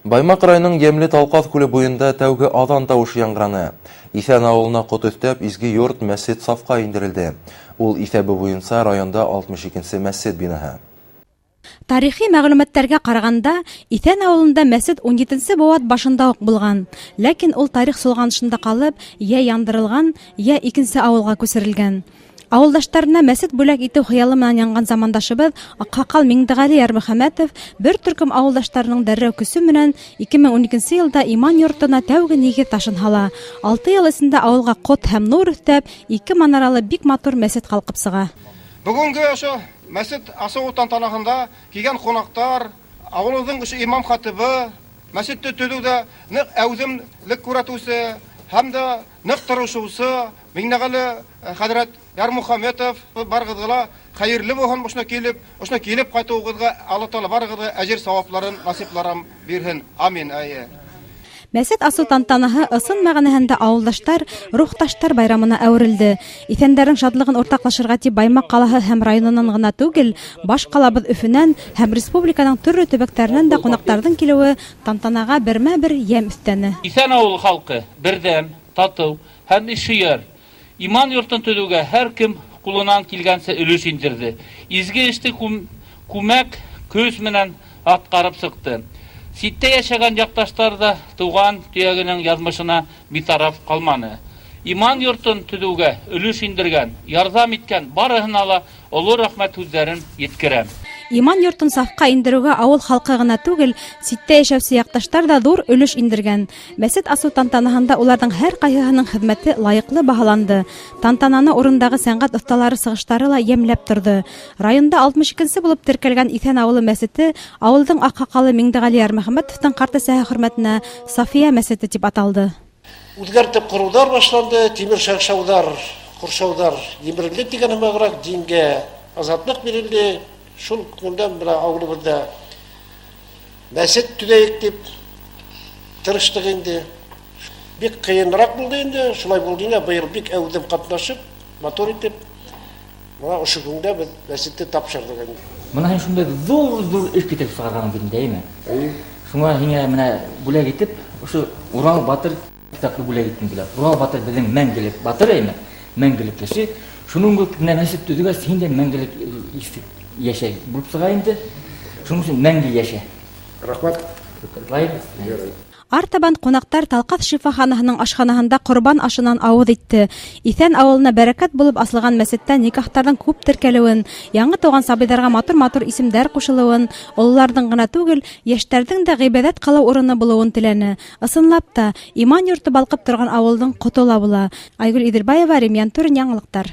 Баймаҡ районының йәмле Талҡаҫ күле буйында тәүге аҙан тауышы яңғыраны. Иҫән ауылына ҡот өҫтәп, изге йорт, мәсет сафҡа индерелде. Ул иҫәбе буйынса районда 62-нсе мәсет бинаһы. Тарихи мәғлүмәттәргә ҡарағанда, Иҫән ауылында мәсет 17-нсе быуат башында уҡ булған. Ләкин ул тарих солғанышында ҡалып, йә яндырылған, йә икенсе ауылға күсерелгән. Ауылдаштарына мәсет бүләк итеү хыялы менән янған замандашыбыҙ Аҡһаҡал Миңдеғәле Ярмөхәмәтов бер төркөм ауылдаштарының дәррәү көсө менән 2012 йылда иман йортона тәүге нигеҙ ташын һала. 6 йыл эсендә ауылға ҡот һәм нур өҫтәп, 2 манаралы бик матур мәсет ҡалҡып сыға. Бөгөнгө ошо мәсет асыу тантанаһында килгән ҡунаҡтар, ауылыбыҙҙың ошо имам хатибы, мәсетте төҙөүҙә ныҡ әүҙемлек күрһәтеүсе һәм дә ныҡ тырышыусы Миңнеғәле хәҙрәт Ярмөхәмәтов барығыҙға ла хәйерле булһын, ошоно килеп ҡайтыуығыҙға Алла Тәғәлә барығыҙға әжер сауапларын, насипларын бирһен. Амин. Әйе. Мәсет асыу тантанаһы ысын мәғәнәһендә ауылдаштар, рухташтар байрамына әүерелде. Иҫәндәрҙең шатлығын уртаҡлашырға тип Баймаҡ ҡалаһы һәм районынан ғына түгел, баш ҡалабыҙ Өфөнән һәм республиканың төрлө төбәктәренән дә ҡунаҡтарҙың килеүе тантанаға бермә-бер йәм өҫтәне. Иҫән ауылы халҡы берҙәм, татыу һәм эшһөйәр. Иман йортон төҙөүгә һәр кем ҡулынан килгәнсә өлөш индерҙе. Изге эште күмәк көс менән атҡарып сыҡты. Ситтә йәшәгән яҡташтар ҙа тыуған төйәгенең яҙмышына битараф ҡалманы. Иман йортон төҙөүгә өлөш индергән, ярҙам иткән барыһына ла оло рәхмәт һүҙҙәрен еткерәм. Иман йортон сафҡа индереүгә ауыл халҡы ғына түгел, ситтә йәшәүсе яҡташтар ҙа ҙур өлөш индергән. Мәсет асыу тантанаһында уларҙың һәр ҡайһыһының хеҙмәте лайыҡлы баһаланды. Тантананы урындағы сәнғәт оҫталары сығыштары ла йәмләп торҙо. Районда 62-нсе булып теркәлгән Иҫән ауылы мәсете ауылдың аҡһаҡалы Миңдеғәле Ярмөхәмәтовтың ҡарт әсәһе хөрмәтенә Сафия мәсете тип аталды. Үҙгәртеп ҡороуҙар башланды, тимер шаршауҙар, ҡоршауҙар емерелде тигән һымағыраҡ, дингә азатлыҡ бирелде. Шул көндән бына ауылыбыҙҙа мәсет төҙәйек тип тырыштыҡ инде. Бик ҡыйыныраҡ булды инде, шулай булды инде, быйыл бик әүҙем ҡатнашып, матур итеп, бына ошо көндә беҙ мәсетте тапшырҙыҡ инде. Бына һин шундай ҙур-ҙур эш китеп сығарғанһың бит инде, әйме? Эйе. Шуңа һиңә менә бүләк итеп, ошо Урал батыр китапты бүләк иткем килә. Урал батыр беҙҙең мәңгелек батыр, әйме? Мәңгелек кеше. Шуның кеүек менә мәсет төҙөгәс, һин дә мәңгелек йәшәй булып сыға инде. Шуның өсөн мәңге йәшә. Рәхмәт. Ҡотлайбыҙ. Артабан ҡунаҡтар Талҡаҫ шифаханаһының ашханаһында ҡорбан ашынан ауыҙ итте. Иҫән ауылына бәрәкәт булып асылған мәсеттә никахтарҙың күп теркәлеүен, яңы тыуған сабыйҙарға матур-матур исемдәр ҡушылыуын, ололарҙың ғына түгел, йәштәрҙең дә ғибәҙәт ҡылыу урыны булыуын теләне. Ысынлап та, иман йорто балҡып торған ауылдың ҡото ла була. Айгөл Иҙелбаева, Рим Янтурин, яңылыҡтар.